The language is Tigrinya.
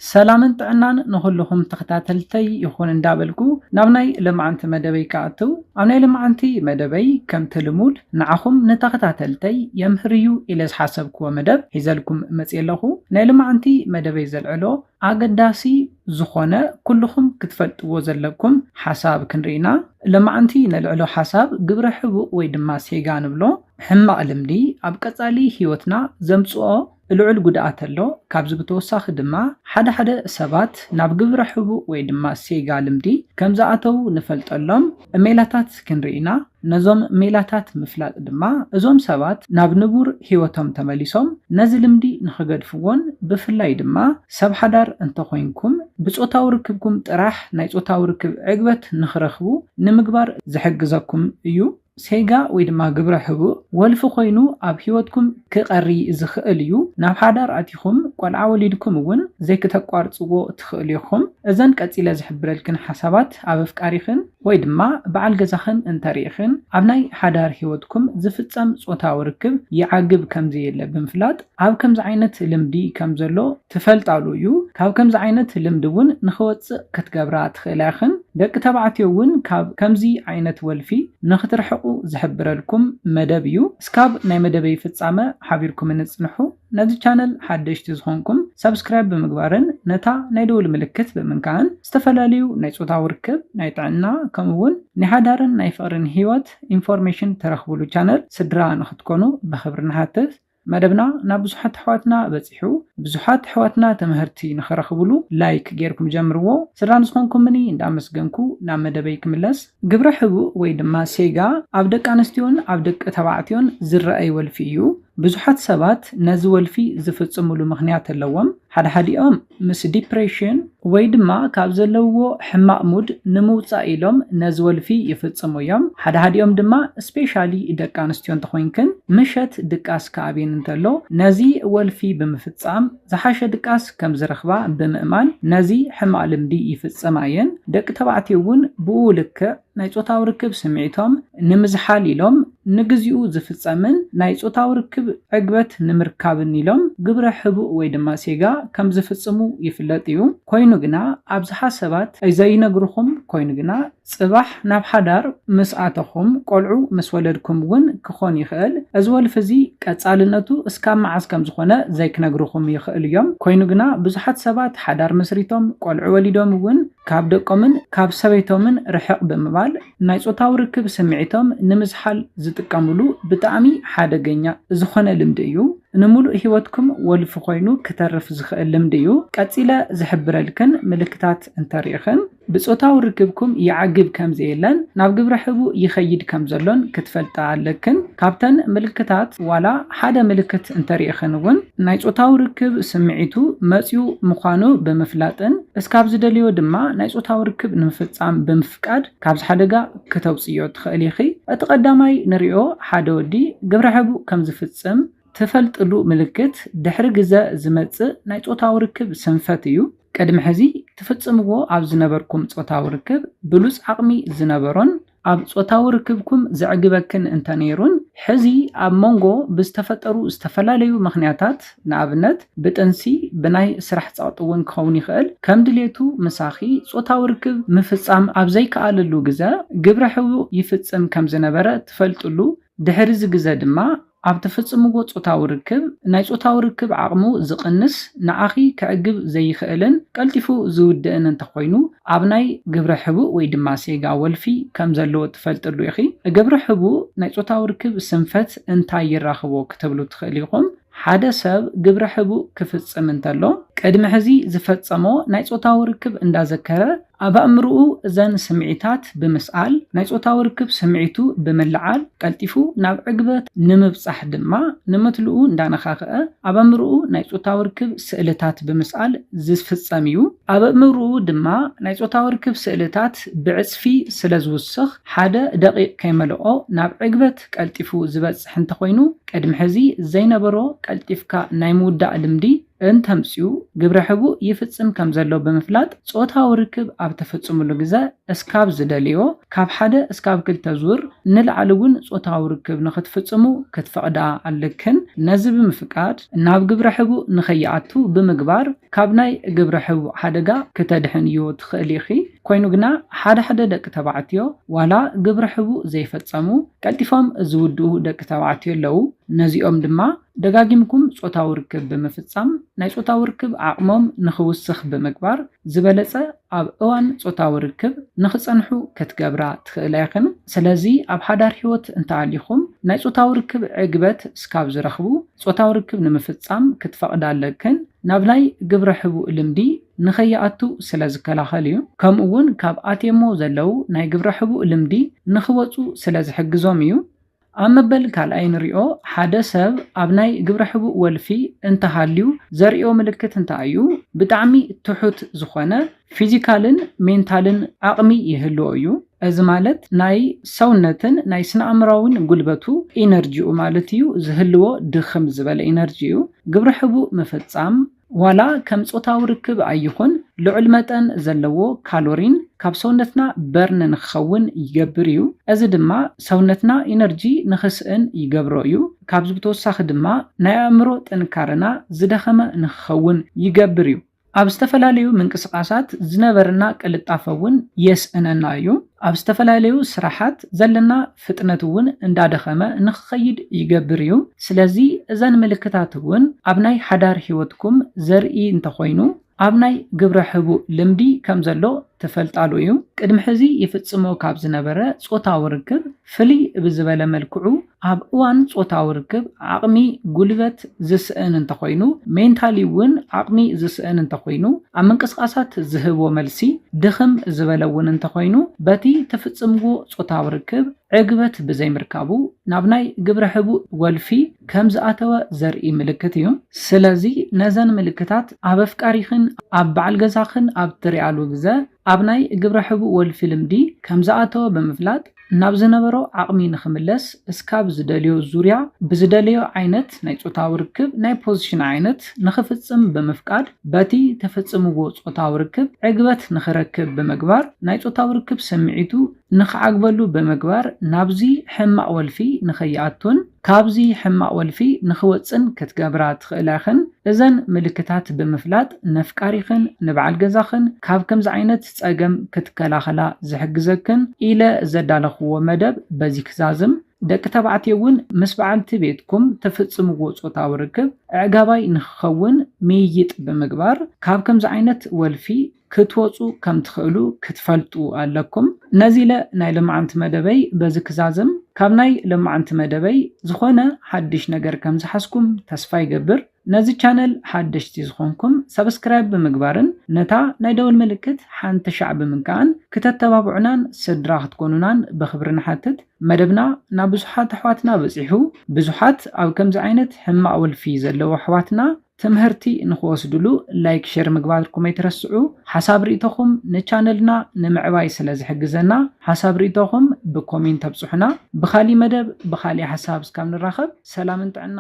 ሰላምን ጥዕናን ንኹልኹም ተኸታተልተይ ይኹን እንዳበልኩ ናብ ናይ ለማዓንቲ መደበይ ክኣትው፣ ኣብ ናይ ለማዓንቲ መደበይ ከምቲ ልሙድ ንዓኹም ንተኸታተልተይ የምህርዩ ኢለ ዝሓሰብክዎ መደብ ሒዘልኩም መፅእ ኣለኹ። ናይ ለማዓንቲ መደበይ ዘልዕሎ ኣገዳሲ ዝኾነ ኩልኹም ክትፈልጥዎ ዘለኩም ሓሳብ ክንርኢና። ለማዓንቲ ነልዕሎ ሓሳብ ግብረ ሕቡእ ወይ ድማ ሴጋ ንብሎ ሕማቕ ልምዲ ኣብ ቀጻሊ ህይወትና ዘምጽኦ ልዑል ጉድኣት ኣሎ። ካብዚ ብተወሳኺ ድማ ሓደ ሓደ ሰባት ናብ ግብረ ሕቡእ ወይ ድማ ሴጋ ልምዲ ከም ዝኣተዉ ንፈልጠሎም ሜላታት ክንርኢና። ነዞም ሜላታት ምፍላጥ ድማ እዞም ሰባት ናብ ንቡር ህይወቶም ተመሊሶም ነዚ ልምዲ ንኽገድፍዎን ብፍላይ ድማ ሰብ ሓዳር እንተኾይንኩም ብጾታዊ ርክብኩም ጥራሕ ናይ ጾታዊ ርክብ ዕግበት ንኽረኽቡ ንምግባር ዝሕግዘኩም እዩ። ሴጋ ወይ ድማ ግብረ ሕቡእ ወልፊ ኮይኑ ኣብ ህይወትኩም ክቐሪ ዝኽእል እዩ። ናብ ሓዳር ኣቲኹም ቆልዓ ወሊድኩም እውን ዘይክተቋርጽዎ ትኽእሉ ኢኹም። እዘን ቀጺለ ዝሕብረልክን ሓሳባት ኣብ ኣፍቃሪኽን ወይ ድማ በዓል ገዛኽን እንተሪኢኽን ኣብ ናይ ሓዳር ህይወትኩም ዝፍጸም ጾታዊ ርክብ ይዓግብ ከም ዘየለ ብምፍላጥ ኣብ ከምዚ ዓይነት ልምዲ ከም ዘሎ ትፈልጣሉ እዩ። ካብ ከምዚ ዓይነት ልምዲ እውን ንኽወጽእ ክትገብራ ትኽእላ ኢኽን። ደቂ ተባዕትዮ እውን ካብ ከምዚ ዓይነት ወልፊ ንኽትርሕቑ ዝሕብረልኩም መደብ እዩ። እስካብ ናይ መደበይ ፍጻመ ሓቢርኩም እንጽንሑ። ነዚ ቻነል ሓደሽቲ ዝኾንኩም ሰብስክራይብ ብምግባርን ነታ ናይ ደውል ምልክት ብምንካእን ዝተፈላለዩ ናይ ጾታዊ ርክብ፣ ናይ ጥዕና ከምኡ እውን ናይ ሓዳርን ናይ ፍቕርን ህይወት ኢንፎርሜሽን ተረኽብሉ ቻነል ስድራ ንኽትኮኑ ብኽብሪ ንሓትት። መደብና ናብ ብዙሓት ኣሕዋትና በጺሑ፣ ብዙሓት ኣሕዋትና ትምህርቲ ንኽረኽብሉ ላይክ ጌርኩም ጀምርዎ። ስድራ ንዝኾንኩምኒ እንዳመስገንኩ ናብ መደበይ ክምለስ። ግብረ ሕቡእ ወይ ድማ ሴጋ ኣብ ደቂ ኣንስትዮን ኣብ ደቂ ተባዕትዮን ዝረኣይ ወልፊ እዩ። ብዙሓት ሰባት ነዚ ወልፊ ዝፍጽምሉ ምኽንያት ኣለዎም። ሓድሓዲኦም ምስ ዲፕሬሽን ወይ ድማ ካብ ዘለውዎ ሕማቕ ሙድ ንምውጻእ ኢሎም ነዚ ወልፊ ይፍጽሙ እዮም። ሓድሓዲኦም ድማ ስፔሻሊ ደቂ ኣንስትዮ እንተኾይንክን ምሸት ድቃስ ክኣብየን እንተሎ ነዚ ወልፊ ብምፍጻም ዝሓሸ ድቃስ ከም ዝረኽባ ብምእማን ነዚ ሕማቕ ልምዲ ይፍጽማ እየን። ደቂ ተባዕትዮ እውን ብኡ ልክዕ ናይ ጾታዊ ርክብ ስምዒቶም ንምዝሓል ኢሎም ንግዚኡ ዝፍጸምን ናይ ጾታዊ ርክብ ዕግበት ንምርካብን ኢሎም ግብረ ሕቡእ ወይ ድማ ሴጋ ከም ዝፍጽሙ ይፍለጥ እዩ። ኮይኑ ግና ኣብዝሓ ሰባት ዘይነግርኹም ኮይኑ ግና ጽባሕ ናብ ሓዳር ምስ ኣተኹም ቆልዑ ምስ ወለድኩም እውን ክኾን ይኽእል። እዚ ወልፊ እዚ ቀጻልነቱ እስካብ መዓስ ከም ዝኾነ ዘይክነግርኹም ይኽእሉ እዮም። ኮይኑ ግና ብዙሓት ሰባት ሓዳር መስሪቶም ቆልዑ ወሊዶም እውን ካብ ደቆምን ካብ ሰበይቶምን ርሕቕ ብምባል ናይ ጾታዊ ርክብ ስምዒቶም ንምዝሓል ዝጥቀምሉ ብጣዕሚ ሓደገኛ ዝኾነ ልምዲ እዩ። ንምሉእ ህይወትኩም ወልፊ ኮይኑ ክተርፍ ዝኽእል ልምዲ እዩ። ቀጺለ ዝሕብረልክን ምልክታት እንተሪእኽን ብጾታዊ ርክብኩም ይዓግብ ከም ዘየለን ናብ ግብረ ሕቡእ ይኸይድ ከም ዘሎን ክትፈልጣ ኣለክን። ካብተን ምልክታት ዋላ ሓደ ምልክት እንተሪእኽን እውን ናይ ጾታዊ ርክብ ስምዒቱ መጽዩ ምዃኑ ብምፍላጥን እስካብ ዝደልዮ ድማ ናይ ጾታዊ ርክብ ንምፍጻም ብምፍቃድ ካብዚ ሓደጋ ክተውጽዮ ትኽእል ኢኺ። እቲ ቀዳማይ ንሪኦ ሓደ ወዲ ግብረ ሕቡእ ከም ዝፍጽም ትፈልጥሉ ምልክት ድሕሪ ግዘ ዝመጽእ ናይ ጾታዊ ርክብ ስንፈት እዩ። ቅድሚ ሕዚ ትፍጽምዎ ኣብ ዝነበርኩም ጾታዊ ርክብ ብሉጽ ዓቕሚ ዝነበሮን ኣብ ጾታዊ ርክብኩም ዘዕግበክን እንተነይሩን ሕዚ ኣብ መንጎ ብዝተፈጠሩ ዝተፈላለዩ ምኽንያታት ንኣብነት ብጥንሲ ብናይ ስራሕ ጸቕጢ እውን ክኸውን ይኽእል ከም ድሌቱ ምሳኺ ጾታዊ ርክብ ምፍጻም ኣብ ዘይከኣለሉ ግዘ ግብረ ሕቡእ ይፍጽም ከም ዝነበረ ትፈልጥሉ ድሕሪ እዚ ግዘ ድማ ኣብ ትፍጽምዎ ጾታዊ ርክብ ናይ ጾታዊ ርክብ ዓቕሙ ዝቕንስ ንዓኺ ከዕግብ ዘይኽእልን ቀልጢፉ ዝውድእን እንተኾይኑ ኣብ ናይ ግብረ ሕቡእ ወይ ድማ ሴጋ ወልፊ ከም ዘለዎ ትፈልጥሉ ኢኺ። ግብረ ሕቡእ ናይ ጾታዊ ርክብ ስንፈት እንታይ ይራኽቦ ክትብሉ ትኽእል ኢኹም። ሓደ ሰብ ግብረ ሕቡእ ክፍጽም እንተሎ ቅድሚ ሕዚ ዝፈጸሞ ናይ ጾታዊ ርክብ እንዳዘከረ ኣብ ኣእምርኡ እዘን ስምዒታት ብምስኣል ናይ ጾታዊ ርክብ ስምዒቱ ብምልዓል ቀልጢፉ ናብ ዕግበት ንምብጻሕ ድማ ንምትልኡ እንዳነኻኽአ ኣብ ኣእምርኡ ናይ ጾታዊ ርክብ ስእልታት ብምስኣል ዝፍጸም እዩ። ኣብ ኣእምርኡ ድማ ናይ ጾታዊ ርክብ ስእልታት ብዕጽፊ ስለ ዝውስኽ ሓደ ደቂቕ ከይመልኦ ናብ ዕግበት ቀልጢፉ ዝበጽሕ እንተኾይኑ ቅድሚ ሕዚ ዘይነበሮ ቀልጢፍካ ናይ ምውዳእ ልምዲ እንተምፅኡ ግብረ ሕቡእ ይፍፅም ከም ዘሎ ብምፍላጥ ፆታዊ ርክብ ኣብ ተፈፅምሉ ግዘ እስካብ ዝደልዮ ካብ ሓደ እስካብ ክልተ ዙር ንላዕሊ እውን ፆታዊ ርክብ ንክትፍፅሙ ክትፈቕዳ ኣለክን። ነዚ ብምፍቃድ ናብ ግብረ ሕቡእ ንኸይኣቱ ብምግባር ካብ ናይ ግብረ ሕቡእ ሓደጋ ክተድሕንዮ ትኽእል ኢኺ። ኮይኑ ግና ሓደ ሓደ ደቂ ተባዕትዮ ዋላ ግብረ ሕቡእ ዘይፈጸሙ ቀልጢፎም ዝውድኡ ደቂ ተባዕትዮ ኣለዉ። ነዚኦም ድማ ደጋጊምኩም ጾታዊ ርክብ ብምፍጻም ናይ ጾታዊ ርክብ ዓቕሞም ንኽውስኽ ብምግባር ዝበለጸ ኣብ እዋን ጾታዊ ርክብ ንኽጸንሑ ክትገብራ ትኽእላ ኢኽን። ስለዚ ኣብ ሓዳር ህይወት እንተኣሊኹም ናይ ጾታዊ ርክብ ዕግበት እስካብ ዝረኽቡ ጾታዊ ርክብ ንምፍጻም ክትፈቕዳ ኣለክን። ናብ ናይ ግብረ ሕቡእ ልምዲ ንኸይኣቱ ስለ ዝከላኸል እዩ። ከምኡ እውን ካብ ኣትየሞ ዘለዉ ናይ ግብረ ሕቡእ ልምዲ ንኽወፁ ስለ ዝሕግዞም እዩ። ኣብ መበል ካልኣይ ንሪኦ ሓደ ሰብ ኣብ ናይ ግብረ ሕቡእ ወልፊ እንተሃልዩ ዘርእዮ ምልክት እንታይ እዩ? ብጣዕሚ ትሑት ዝኾነ ፊዚካልን ሜንታልን ዓቕሚ ይህልዎ እዩ። እዚ ማለት ናይ ሰውነትን ናይ ስነ ኣእምራውን ጉልበቱ ኢነርጂኡ ማለት እዩ ዝህልዎ ድኽም ዝበለ ኢነርጂ እዩ። ግብረ ሕቡእ ምፍጻም ዋላ ከም ጾታዊ ርክብ ኣይኹን ልዑል መጠን ዘለዎ ካሎሪን ካብ ሰውነትና በርን ንክኸውን ይገብር እዩ። እዚ ድማ ሰውነትና ኢነርጂ ንክስእን ይገብሮ እዩ። ካብዚ ብተወሳኺ ድማ ናይ ኣእምሮ ጥንካረና ዝደኸመ ንክኸውን ይገብር እዩ። ኣብ ዝተፈላለዩ ምንቅስቃሳት ዝነበረና ቅልጣፈ እውን የስእነና እዩ። ኣብ ዝተፈላለዩ ስራሓት ዘለና ፍጥነት እውን እንዳደኸመ ንክኸይድ ይገብር እዩ። ስለዚ እዘን ምልክታት እውን ኣብ ናይ ሓዳር ህይወትኩም ዘርኢ እንተኾይኑ ኣብ ናይ ግብረ ሕቡእ ልምዲ ከም ዘሎ ትፈልጣሉ እዩ። ቅድሚ ሕዚ ይፍጽሞ ካብ ዝነበረ ጾታዊ ርክብ ፍልይ ብዝበለ መልክዑ ኣብ እዋን ጾታዊ ርክብ ዓቕሚ ጉልበት ዝስእን እንተኾይኑ፣ ሜንታሊ እውን ዓቕሚ ዝስእን እንተኾይኑ፣ ኣብ ምንቅስቃሳት ዝህቦ መልሲ ድኽም ዝበለ እውን እንተኾይኑ፣ በቲ ትፍጽምዎ ጾታዊ ርክብ ዕግበት ብዘይምርካቡ ናብ ናይ ግብረ ሕቡእ ወልፊ ከም ዝኣተወ ዘርኢ ምልክት እዩ። ስለዚ ነዘን ምልክታት ኣብ ኣፍቃሪኽን ኣብ በዓል ገዛኽን ኣብ ትሪኣሉ ግዘ ኣብ ናይ ግብረ ሕቡእ ወልፊ ልምዲ ከም ዝኣተወ ብምፍላጥ ናብ ዝነበሮ ዓቕሚ ንኽምለስ እስካብ ዝደልዮ ዙርያ ብዝደለዮ ዓይነት ናይ ጾታዊ ርክብ ናይ ፖዚሽን ዓይነት ንኽፍጽም ብምፍቃድ በቲ ተፈጽምዎ ጾታዊ ርክብ ዕግበት ንኽረክብ ብምግባር ናይ ጾታዊ ርክብ ስምዒቱ ንኽዓግበሉ ብምግባር ናብዚ ሕማቕ ወልፊ ንኸይኣቱን ካብዚ ሕማቕ ወልፊ ንኽወጽን ክትገብራ ትኽእላ ኢኽን። እዘን ምልክታት ብምፍላጥ ነፍቃሪኽን ንበዓል ገዛኽን ካብ ከምዚ ዓይነት ጸገም ክትከላኸላ ዝሕግዘክን ኢለ ዘዳለኽዎ መደብ በዚ ክዛዝም። ደቂ ተባዕትዮ እውን ምስ በዓልቲ ቤትኩም ትፍጽምዎ ጾታዊ ርክብ ኣዕጋባይ ንኽኸውን ምይይጥ ብምግባር ካብ ከምዚ ዓይነት ወልፊ ክትወጹ ከም ትኽእሉ ክትፈልጡ ኣለኩም። ነዚ ኢለ ናይ ሎማዓንቲ መደበይ በዚ ክዛዝም። ካብ ናይ ሎማዓንቲ መደበይ ዝኾነ ሓድሽ ነገር ከም ዝሓዝኩም ተስፋ ይገብር። ነዚ ቻነል ሓደሽቲ ዝኾንኩም ሰብስክራይብ ብምግባርን ነታ ናይ ደወል ምልክት ሓንቲ ሻዕ ብምንካእን ክተተባብዑናን ስድራ ክትኮኑናን ብኽብሪ ንሓትት። መደብና ናብ ብዙሓት ኣሕዋትና በጺሑ፣ ብዙሓት ኣብ ከምዚ ዓይነት ሕማቕ ወልፊ ዘለዉ ኣሕዋትና ትምህርቲ ንኽወስድሉ ላይክ፣ ሼር ምግባርኩም ኣይትረስዑ። ሓሳብ ርእይቶኹም ንቻነልና ንምዕባይ ስለ ዝሕግዘና ሓሳብ ርእይቶኹም ብኮሜንት ኣብጽሑና። ብኻሊእ መደብ ብኻሊእ ሓሳብ እስካብ ንራኸብ ሰላምን ጥዕናን።